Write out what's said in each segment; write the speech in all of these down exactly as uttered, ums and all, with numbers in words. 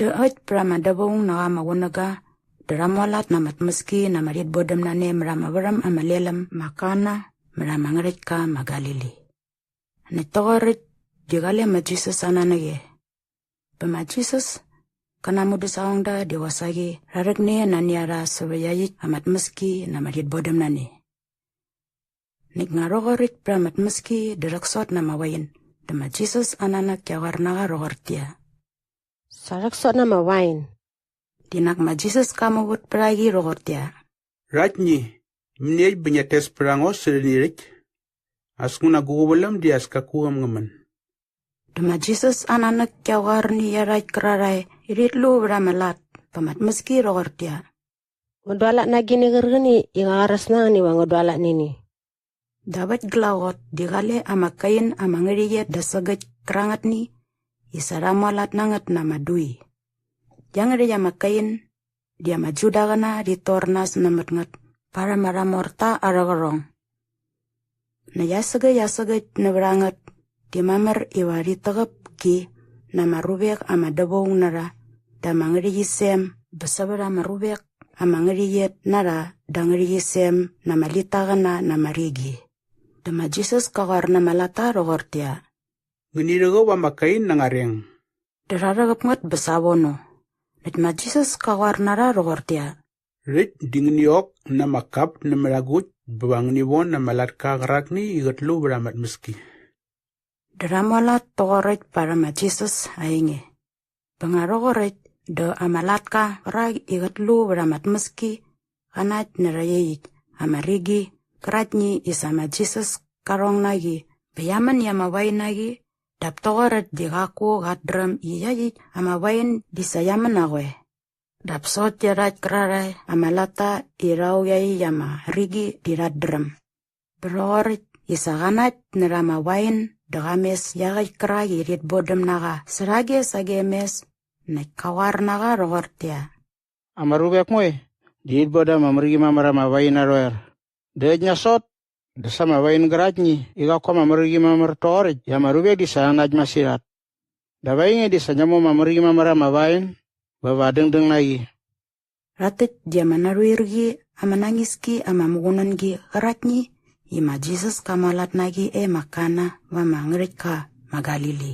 Dä äkt pät ama dävaung na qa ama qunäga dä rha mualat na ama tmäski na ama rhitbodäm na ne mät ama värhäm ama lel äm ma Kana mät ama ngärhäktka ma Galili. Näkt toqoräkt di qale ma Jisas aa nanäk e. Bä ma Jisas kä na aa mudäsaqongda di qosaqi rha rhäkne nani a rha sävät iaqyäkt ama tmäski na ama rhitbodäm na ne. Näkt nga rhoqoräkt pät ama tmäski dä rhäksot na ama wain dä ma Jisas aa nanäk kia qoar na qa rhoqortäqyia, "Sa rhäksot na ama wain." Di nak ma Jisas ka muvät pät a qi rhoqortäqyia, "Rhaktni, mäniekt bä ngiat tes pät a ngo särhäni rhäkt? As nguna gu qäväläm di as kaku äm ngä män." Dä ma Jisas aa nanäk kia qoar nä iarhakt kärarhae i rhit lu vät ama lat pä ama tmäski rhoqortäqyia, "Ngän dualat na agini qärqäni i nga qaräs na ngän iva ngän dualat nä ini." Dap äkt glaqot di qale ama kain ama ngärhäqyet da sägäkt kärangätni i sa rha mualat na ngät na ama dui. Iangärhäkt ama kain di ama Judaqäna rhit tor nas nämät ngät parhäm arha morta arhä qärhong. Näkt asägäkt asägäkt nävät a ngät di mamär iva rhit täqäp ki na ama ruvek ama dävaung na rha dä ama ngärhäqyisem bä sävät ama ruvek ama ngärhäqyet na rha dä ngärhäqyisem na ama litaqäna na ama rigi. Dä ma Jisas ka qoar na ama latta rhoqortäqyia, "Ngäni rhäqäp ama kain na anga reng." Dä rha rhäqäp ngät bä savono. Näkt ma Jisas ka qoar na rha rhoqortäqyia, "Rhäkt di ngäni ok na ama kap nämät agukt bä va ngäni von na ama latka qärakni i qät lu vät ama tmäski." Dä rha mualat toqoräkt parhäm ma Jisas aa enge. Bä nga rhoqoräkt dä ama latka qärak i qät lu vät ama tmäski qa nakt närhä iaqyäkt ama rigi qäraktni i sa ma Jisas ka rhong na qi bä qia män i ama wain na qi, dap toqoräkt di qaku qat dräm i iaqyäkt ama wain di sa qia män na qoe. Dap sokt iarhakt kärarhae ama latta i rha aung iaqyäkt ama rigi di rhat dräm. Bä rhoqoräkt i sa qa nakt närha ama wain dä qa mes iaqäkt kärak i rhit bodäm na qa särhage sagem mes näkt ka qoar na qa rhoqortäqyia, "Ama ruvek moe di rhit boda ama mär qi mamär ama wain naroer. Dä äkt nasot dä sa ama wain gäraktni i qaku ama mär qi mamär toqoräkt i ama ruvek di sa rha nakt masirhat. Dap ainge di sa ngia mu ama mär qi mamär ama wain bä va dängdäng na qi." Rhat täkt di ama naruirqi ama nañis ki ama muqunängi qäraktni i ma Jisas ka mualat na qi e ma Kana va ama ngärhäktka ma Galili.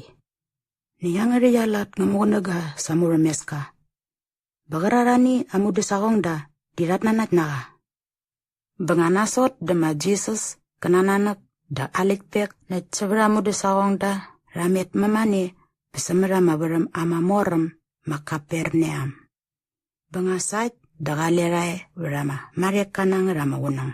Näkt iangärhäkt aa lat ngä muqunäga sa aa murhämeska. Bä qärarhani aa mudäsaqongda di rhat nanakt na qa. Bä nga nasot dä ma Jisas kä na aa nanäk dä aa läktpek näkt sävät aa mudäsaqongda rha met mämane bä sämät ama värhäm ama mor äm ma Kaperneam. Bä nga sajkt dä qale rha e vät ama marheka na ngät ama qunäng.